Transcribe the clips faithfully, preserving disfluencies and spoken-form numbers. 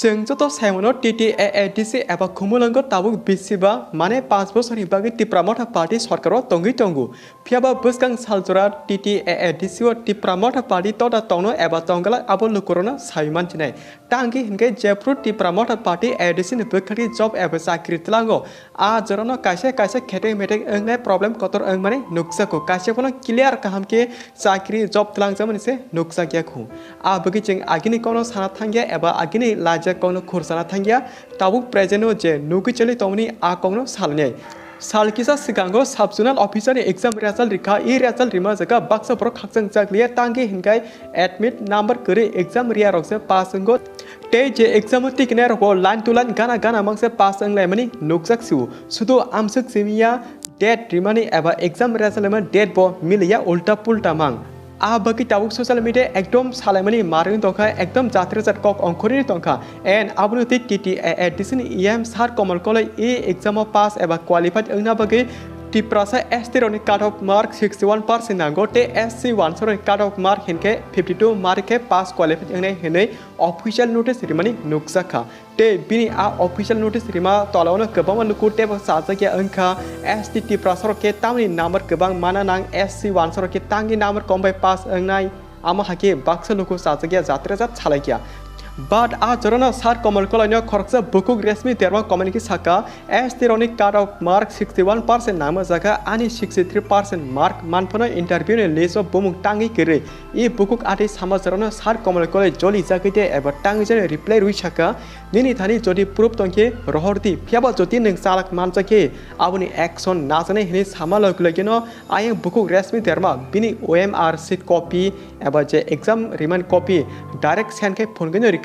Chwng joto saimano T T A A D C eba Khumulwngo tabuk bisiba mane panch bosorni bagwi Tipra Motha Party sorkaro tongwi tongo. Phiyaba bwskang saljora T T A A D C o Tipra Motha Party toda tongno eba tongglak abo lukurokno sai manchinai. Tangki hinkhe jephru Tipra Motha Party A D C ni bwkhakni job eba chakri tlango. A jorano kaisa kaisa khetek metek wngnai problem kotor wngmani nukjago. Kaisa bono clear kaham khe chakri job tlangjakmani se nukjakya khu. A bagwi chwng agini kokno sana thangya eba agini laijak kokno khur sana thangya. Tabuk present o je nugwi choli tongmani a kokno salnai. Sal kisa swkango sub zonal officer ni exam result rikha, e result rima jaga baksa borok khakchang jakliya tangki hinkai admit number kwrwi exam riya rok se pass wngo. Tei je exam o tikinai rok bo line to line gana gana mangse pass wnglaimani nukjak sio. Sudu amswk simiya date rimani eba exam result rimani date bo miliya ulta pulta mang. A bagwi tabuk social media ekdom salaimani marwng tongkha, ekdom jatrajat kok ongkhorwi tongkha. And abono tei T T A A D C ni E M Sir Komal Koloi e exam o pass eba qualified wngna bagwi Tiprasa S T rokni cut off mark sixty one percent nango tei S C wansarokni cut off mark hinkhe fifty two mark khe pass qualified wngnai hinwi official notice rimani nukjakha. Tei bini a official notice rima tolao no kwbangma luku teibo chajakya wngkha, S T Tiprasa rok khe tamni number kwbang mana nang, S C wansarok khe tangwi number kom bai pass wngnai, amo hai khe baksa luku chajakya jatrajat salaikya. But a jorano Sir Komal Koloi no khoroksa bukhuk Reshmi Debbarma comment khe sakha, S T rokni cut off mark sixty one percent nangma jaga ani sixty three percent mark manphano interview ni list o bumung tangwi kwrwi. E bukhuk atwi sama jorano Sir Komal Koloi joli jagwi de eba tangwi jani reply rwi sakha, nini thani jodi proof tongkhe rohor di, phiyaba jodi nwng chalak manjakhe aboni action najaknai hinwi sama logi logi no ayang bukhuk Reshmi Debbarma bini O M R sheet copy eba je exam remand copy direct send khe phone gwi no rikha.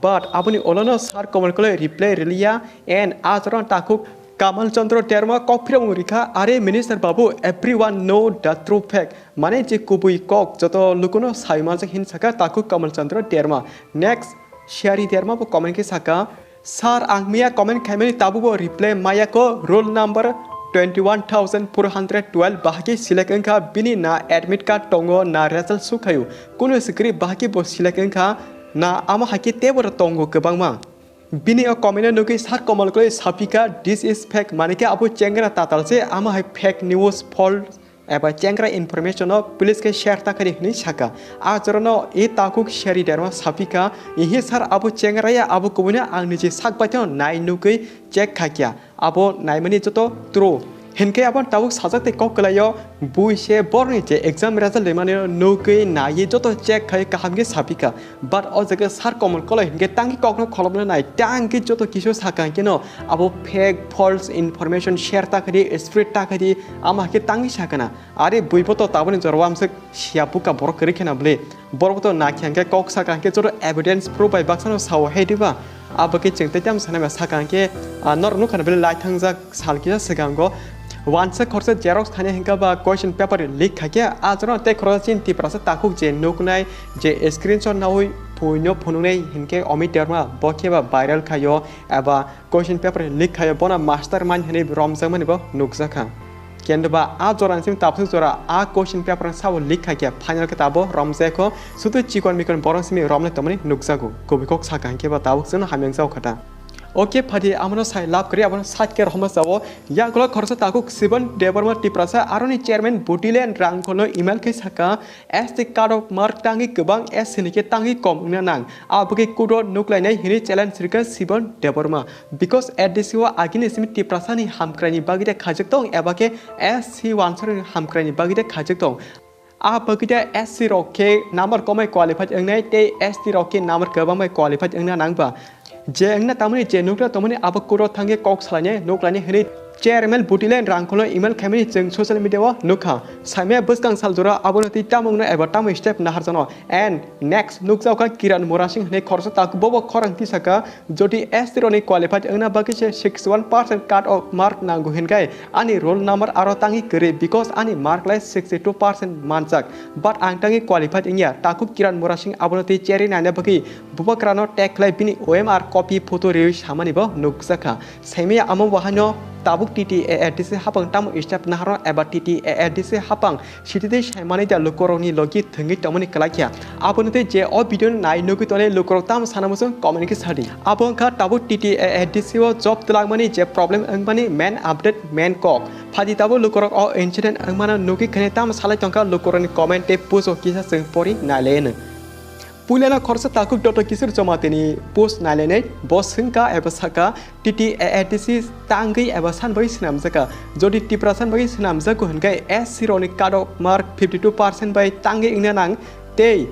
But aboni ulo no Sir Komal Koloi reply riliya and a jorano takhuk Kamal Chandra Debbarma kok phiromung rikha, are Minister Babu, everyone know the true fact. Mane je kubui kok joto lukuno sai manjak hin saka takhuk Kamal Chandra Debbarma. Next, Sherry Debbarma bo comment khe saka, Sir, ang miya comment khaimani tabukbo reply maya ko, roll number twenty one thousand four hundred twelve bahai khe select wngkha, bini na admit card tongo, na result sukhaio, kunu sikri bahai khe bo select wngkha, na amo hai khe teibo tongo kwbangma. Bini o comment o nugwi Sir Komal Koloi sapikha, "This is fake," mane khe abo chengra tatal se, amo hai fake news, false eba chengra information no please khe share ta khaidi hinwi sakha. A jorano e takhuk Sherry Debbarma sapikha, "Ihi sir, abo chengra ya, abo kubui no, ang niji sak bai no nai nugwi check khaikha, abo naimani joto true." Hinkhe abo tabuk sajak tei kok kwlaio, bui se borni je exam result rimani nugwi naiwi joto check khai kaham khe sapikha. But o jaga Sir Komal Koloi hinkhe tangwi kokno kholopna nai, tangwi joto kisu sakha hinkhe no abo fake, false information share ta khaidi, spread ta khaidi, amo hai khe tangwi sakha na. Are bui bo to taboni jorao amswk siya buka borok kwrwi kheno bwle. Borok to nakhe hinkhe kok sakha hinkhe joto evidence proof bai baksano sao hai diba. Abo khe chwng tei tamo sanai ba sakha hinkhe, ah, norok nukha na bwle lai thangjak sal kisa swkango. Wansa khorsa xerox thani hinkha ba question paper leak khaikhe a jorao tei khorsa chini Tiprasa takhuk je nuknai je screenshot naui puino phunuknai hinkhe Amit Debbarma bo khe ba viral khaio eba question paper leak khaio, bono master mind hinwi romjakmani bo nukjakha. Kendo ba a jora ni simi tabuk jora a question paper no sabo leak khaikhe final khe tabo romjakho, sudu chikon mikon borok simi romnai tongmani nukjago. Kubui kok sakha hinkhe ba tabuk chwngno hamyang jao khata. Okay, phadi amono sai lab kwrwi, abono side khe romma jao. Yagulo khoroksa takhuk Siban Debbarma Tiprasa aroni chairman Butilen Rangkholno email khe sakha, S T cut off mark tangwi kwbang, S C ni khe tangwi kom wngna nang. Aboni kudo nuklainai hinwi challenge rikha Siban Debbarma. Because A D C o agini simi Tiprasa ni hamkrai ni bagwi de khaijak tong, eba khe S C wansarok ni hamkrai ni bagwi de khaijak tong. A bagwi de S C rok khe number komai qualified wngnai tei S T rok khe number kwbang bai qualified wngna nang ba. Je wngna tamani je nukna tongmani abo kuro thangwi kok salainai nuklainai hinwi chairman Butilen Rangkholno email khaimani chwng social media o nukha. Saimaya bwskang sal jora abono twi tamo wngno eba tamo step naharjano. And next nukjaokha Kiran Murasing hinwi khoroksa takhuk bobo khorang tisaka, jodi S T rokni qualified wngna bagwi se sixty one percent cut off mark nango hinkhai ani roll number aro tangwi kwrwi because ani mark lai sixty two percent manjak. But ang tangwi qualified wngya. Takhuk Kiran Murasing abono twi cherwi naina bagwi bubagrano tag khlai bini O M R copy photo riwi samani bo nukjakha. Saimaya amo bo haino Tabuk T T A A D C hapang tamo step naharno eba T T A A D C hapang sititwi saimani da lukurokni logi thwngwi tongmani kwlai kha. Aboni tei je o video no nai nugwi tongnai lukurok tamo sana muchung comment khe sadi. Abo wngkha tabuk T T A A D C o job twlangmani je problem wngmani main update, main kok. Phadi tabuk lukurok o incident wngmano nugwi khene tamo salai tongkha lukurokni comment tei post o kisa chwng pori nailaino. Puilano khoroksa takhuk Doctor Kishore Jamatia ni post nailainai, bo swngkha eba sakha, T T A A D C tangwi eba san bai swnamjakha. Jodi Tiprasa ni bagwi swnamjago hwnkhe S C rokni cut off mark fifty two percent bai tangwi wngna nang tei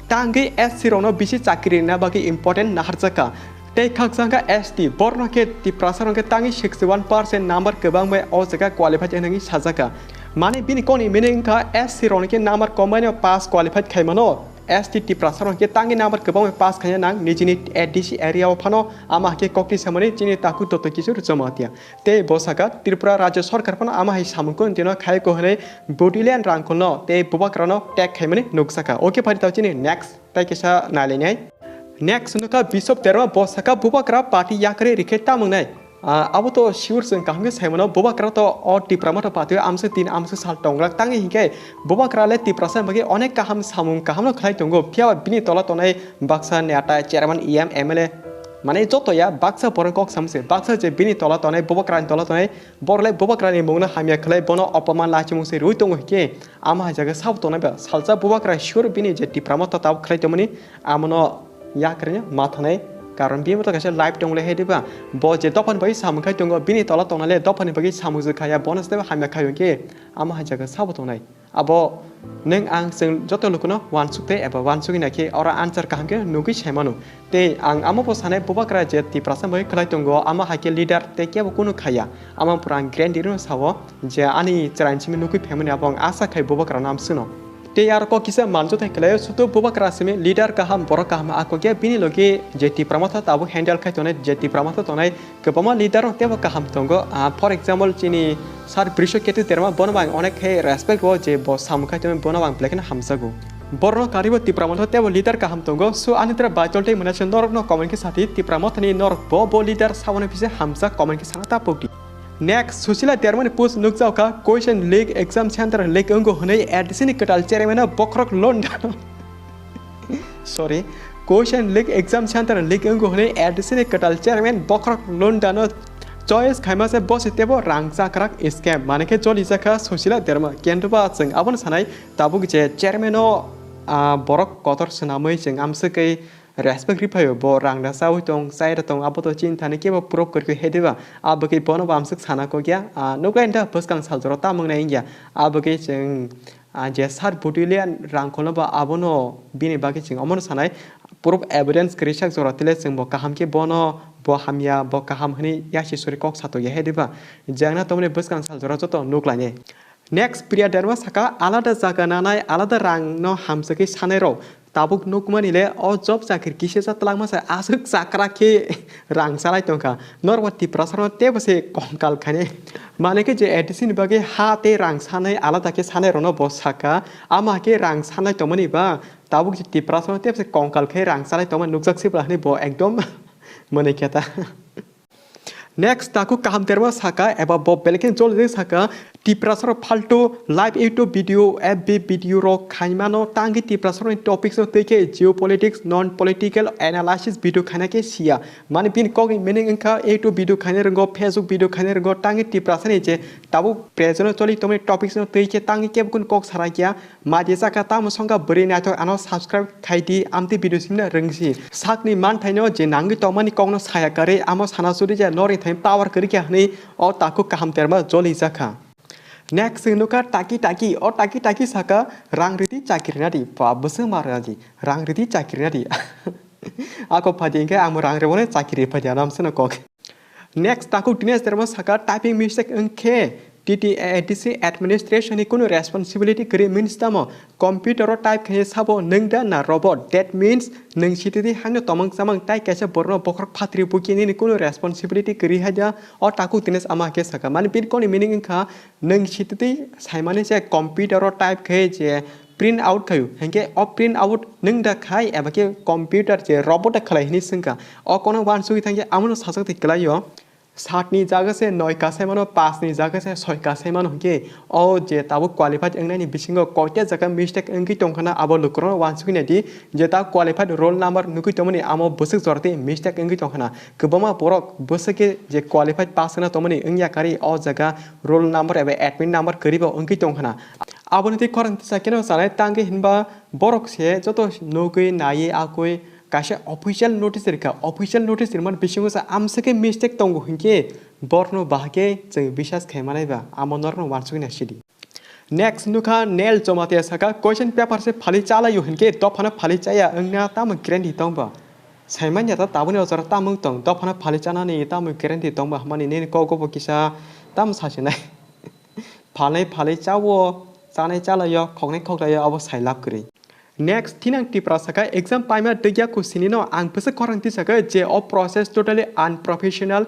tangwi S C rokno bisi chakri rwna bagwi important naharjakha. Tei khakchangkha S T, borno khe Tiprasa rok khe tangwi sixty one percent number kwbang bai o jaga qualified hwnwi sajakha. Mane bini kokni meaning wngkha S C rokni khe number kwmaino pass qualified khaimano. S T Tiprasa rok khe tangwi number kwbangma pass khaina nang nijini A D C area o phano, ama hakhe kokti samani chini takhuk Doctor Kishore Jamatia. Tei bo sakha Tripura Rajya Sarkar phano ama hai samung kunu dino khai ko hwnwi Bodoland rangkhol no tei bubagra no tag khaimani nukjakha. Okay, phari tao chini next tai kisa nailainai. Next nukha Bishop Debbarma, bo sakha bubagra party yakarwi rikhe tamung nai. Ah, abo to sure chwng kaham khe saimano, bubagra to o Tipra Motha party o amswk tin amswk sal tonglak tangwi hinkhe bubagra le Tiprasa ni bagwi onek kaham samung kaham no khlai tongo, phiya ba bini tola tongnai baksa neta, chairman, E M, M L A, mane joto ya baksa borok kok samse, baksa je bini tola tongnai, bubagra ni tola tongnai, borok le bubagra ni mung no hamya khlai bono opoman lachimung se rwi tongo hinkhe ama hai jaga sabo tongnai ba salsa bubagra sure bini je Tipra Motha tabuk khlai tongmani amono yakarino mathanai, karon bini motha kaisa life tonglaihai diba? Bo je dophani bagwi samung khai tongo, bini tola tongnai le dophani bagwi samung je khaya, bono se hamya khai hwnkhe ama hai jaga sabo tongnai. Abo nwng ang chwng joto lukuno uansuk tei eba uansugwi naikhe oro answer kaham khe nugwi saimano. Tei ang amo bo sanai, bubagra je Tiprasa bagwi khlai tongo, ama hai khe leader tei kebo kunu khaya. Amo pura ang guarantee rwno sao je ani chwraini simi nugwi phaimani abo ang asa khai bubagrano amswkno. Tei aro kok kisa manjothai khlaio, sudu bubagra simi leader kaham, borok kaham a kok ya bini logi je Tipra Motha tabuk handle khai tongnai, je Tipra Motha tongnai kwbangma leader rok teibo kaham tongo. Ah, for example, chini Sir Brishaketu Debbarma, bono bo ang onek khe respect o je bo samung khai tongnai, bono bo ang belai kheno hamjago. Borokno karibo Tipra Motha teibo leader kaham tongo. So ani tra baichol tei mwnai se norokno comment khe sati, Tipra Mothani norok bo bo leader saboni phisa hamjak comment khe sana ta pokdi. Next, Susila Debbarmani post nukjao kha, question leak, exam center leak wngo hwnwi A D C ni kwtal chairman o bokhorok londano. Sorry, question leak, exam center leak wngo hwnwi A D C ni kwtal chairman bokhorok londano choice khaima se bosi teibo rang chakrak scam. Mane khe joli jakha Susila Debbarma. Kento ba chwng abono sanai, tabuk je chairman o, ah, borok kotor swnamwi chwng amswkwi respect riphaio, bo rang da chaui tong, chai da tong, abo to chini thani kebo proof kwrwi hai diba? Abo khe bono bo amswk sana kok ya, ah, nuklai da bwskang sal jora tamung nai wngya. Abo khe chwng, ah, je sir Bodoland rangkholno bo abono bini bagwi chwng omono sanai, proof evidence kwrwi sak jora tile chwng bo kaham khe bono bo hamya, bo kaham hwnwi yasi suri kok sato ya hai diba? Jengna tongmani bwskang sal jora joto nuklainai. Next, Priya Debbarma saka, alada jaga nanai, alada rang no hamsakhe sanai rok. Tabuk nukmani le o job chakri kisa cha twlangma se aswk chakra khe rang salai tongkha. Norok Tiprasa rok tebo se kongkal khainai. Mane khe je A D C ni bagwi ha tei rang sanai alada khe sanai rokno bo saka. Ama khe rang sanai tongmani ba tabuk je Tiprasa rok tebo se kongkal khe rang salai tongmani nukjak sibra hwnwi bo ekdom mwnwi khe ta. Next, takhuk kaham terma saka, eba bo belai khe jol jai saka, Tiprasa rok faltu live YouTube video, F B video rok khaimano, tangwi Tiprasa rokni topics no twi khe geopolitics, non political analysis video khaina khe siya. Mane bini kokni meaning wngkha YouTube video khaina rwngo, Facebook video khaina rwngo, tangwi Tiprasa ni je tabuk present o choli tongmani topics no twi khe tangwi kebo kunu kok sarakya. Madi saka tamo songkha bwrwi naithok ano subscribe khai di, amtwi video simna rwngsi. Sakni manthaino je nangwi tongmani kokno saya karwi amo sana suri je norni thani power kwrwi kha hwnwi o takhuk kaham terma joli jakha. Next chwng nukha Taki Taki, o Taki Taki saka rang ridi chakri nadi, ba bwswng ma radi, rang ridi chakri nadi. Ako phadi hinkhe ang rang riboni chakri phadi ano amsano kok. Next, takhuk Dinesh Debbarma saka, typing mistake wngkhe T T A A D C administration ni kunu responsibility kwrwi means tamo? Computer o type khainai sabo nwng da na robot? That means nwng sitidi haino tomang chamang tai kaisa borokno bokhorok phatri bukya nini kunu responsibility kwrwi hai da? O takhuk Dinesh ama khe saka. Mani bini kokni meaning wngkha nwng sitidi saimani se computer o type khai je print out khaio, hinkhe o print out nwng da khai eba khe computer je robot da khlai hinwi swngkha. O kono uansugwi thangkhe amono sajak twi kwlaio. Satni jaga se noi kasai mano, pasni jaga se soi kasai mano hwnkhe o je tabuk qualified wngnani bisingo koita jaga mistake wngwi tongkhana, abo lukurokno uansukwi naidi. Je ta qualified roll number nugwi tongmani amo bwswk jorati mistake wngwi tongkhana. Kwbangma borok bwswk khe je qualified pass wngna tongmani wngya karwi o jaga roll number eba admit number kwrwibo wngwi tongkhana. Aboni tei khorang tisa keno sanai tangwi hinba borok se joto nugwi naiwi akwi kaisa official notice rikha. Official notice rimani bisingo se amswk khe mistake tongo hinkhe borokno bahai khe chwng bisas khai manai ba, amo norokno uansukwi naisidi. Next nukha Neil Jamatia saka, question paper se phali chalaio hinkhe dophano phali chaya wngna tamo guarantee tongba? Saimanya ta tabukni o jora tamo wng tong, dophano phali chanani tamo guarantee tongba hwnmani nini kogo bo kisa tamo sasinai. Phalnai phalwi chawo, chanai chalaio, khoknai khokdaio, abo sai lab kwrwi. Next, Thinang Tipra saka, exam paima dwgya kusini no ang bwswk khorang tisaka je o process totally unprofessional.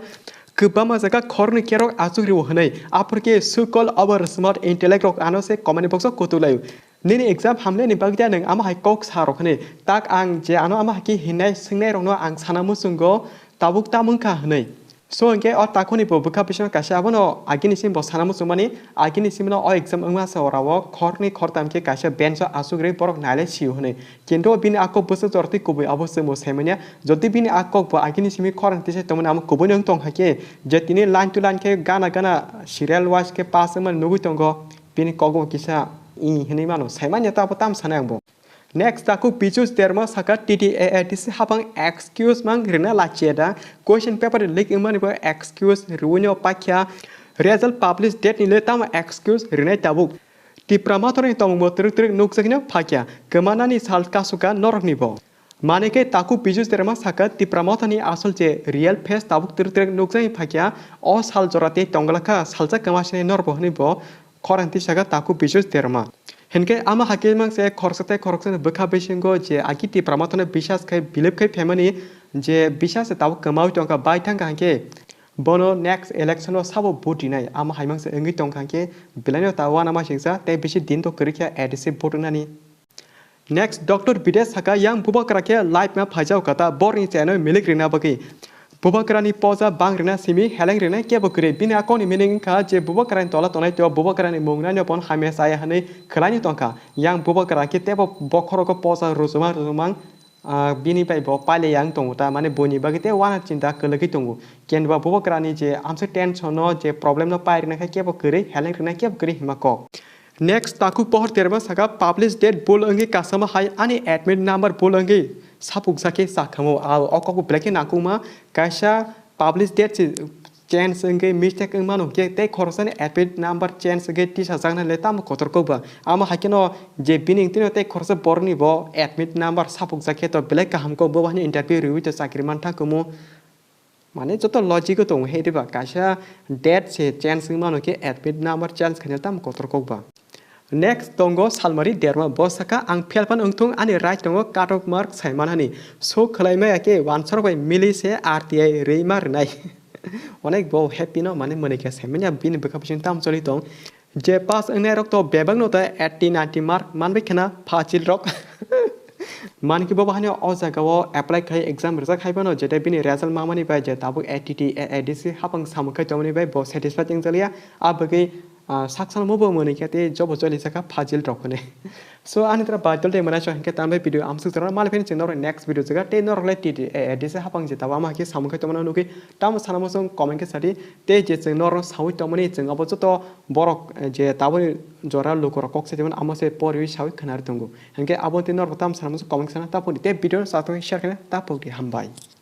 Kwbangma jaga khorni kerok achuk riwo hwnwi, aphor khe sukol over smart intellect rok ano se comment box o kutuk laio. Nini exam hamle ni bagwi da nwng ama hai kok sa rok hwnwi. Tak ang je ano ama hai khe hinai swngnai rokno ang sana muchungo tabuk tamo wngkha hwnwi. So hinkhe o takhuni bo bwkha bisingno kaisa abono agini simi bo sana muchungmani, agini simi no o exam wngma se orao khorni khortam khe kaisa bench o achuk rwi borok nailai sio hwnwi. Kintu bini a kok bwswk jorti kubui abo chwngbo saimanya. Jodi bini a kok bo agini simi khorang tisai tongmani amo kubui no wng tong hai khe je tini line to line khe gana gana serial wise khe pass wngmani nugwi tongo, bini kok bo kisa i hwnwi mano. Saimanya ta abo tam sanai ang bo. Next, takhuk Piyush Derma saka T T A A D C hapang excuse mang rina lachia da. Question paper leak wngmani bo excuse rwino pakya. Result publish date ni le tamo excuse rinai tabuk. Tipra Mothani tongmungbo twrwk twrwk nukjakno phakya. Kwmanani sal kasuka norokni bo. Manwi khe takhuk Piyush Derma saka Tipra Mothani asol je real face tabuk twrwk twrwk nukjagwi phakya. O sal jora tei tongglakha salsa kwma sinai norbo hwnwi bo khorang tisaka takhuk Piyush Derma. Hinkhe ama hakhe mang se khoroksa tei khoroksa ni bwkha bisingo je agi Tipra Mothano bisas khai bilip khai phaimani je bisas se tabuk kwmawi tongkha bai thangkha hinkhe bono next election o sabo vote rinai ama hai mang se wngwi tongkha hinkhe belai no ta uanama singsa tei bisi din to kwrwi khe A D C vote wngnani. Next, Doctor Bidesh saka yang bubakra khe live ma phaijao kata borni cheno milik rina bagwi. Bubakrani poja bang rina simi heleng rina kebo kwrwi. Bini akoni meaning wngkha je bubakrani tola tonai teo bubakrani mung nani bon hamya chaya hwnwi khwlaini tongkha. Yang bubakra khe tebo bokhorogo poja rujuma rujumang, ah, bini bai bo paile yang tongo ta, mane boni bagwi tei uana chinta kwlwgwi tongo. Kenba bubakrani je amse tension no je problem no pai rina khe kebo kwrwi, heleng rina kebo kwrwi hima kok. Next, takhuk pohor terma saka publish date bul wngwi kasama hai ani admit number bul wngwi sapukjak khe sakhamo. A o kok belai khe nangkukma kaisa publish date se change wngwi mistake wngmano khe tei khoroksani admit number change wngwi tisajakna le tamo kotor kokba. Amo hai kheno je bini wngtino tei khoroksa borokni bo admit number sapukjak khe to belai kaham kok bo bahani interview riwi to chakri mantha kumu. Mane joto logic o tongo he diba kaisa date se change wngmano khe admit number change khaina tamo kotor kokba. Next tongo Salmari Derma, bo saka ang fail phan wngthung ani right tongo cut off mark saimanani. So khwlai maya khe wansarok bai mili se R T I rwi ma rwnai. Onek bo happy no mane mwnwi khe saimanya bini bwkha bising tamo choli tong. Je pass wngnai rok to bebak no ta eighty ninety mark manbai khena phachil rok. Mankhe bo bahani o jaga o apply khai exam rijak hai phano jete bini result mamani bai je tabuk A T T A A D C hapang samung khai tongmani bai bo satisfied wngjalia. A bagwi, ah, saksalmo bo mwnwi khe tei jobo choli saka phajil rok hwnwi. So ani tra bai tol tei mwnai so hinkhe tambai video amsuk jora mali phini chwng norok next video jaga tei norok le T T A A D C hapang je tabuk ama hakhe samung khai tongmani nugwi tamo sana muchung comment khe sadi tei je chwng norok saui tongmani chwng abo joto borok, eh, je tabuk jora lukurok kok se tongmani amo se poriwi saui khwnari tongo. Hinkhe abo tei norok tam sana muchung comment sana tapuni tei video no sa tongwi share khe tapuk di hambai.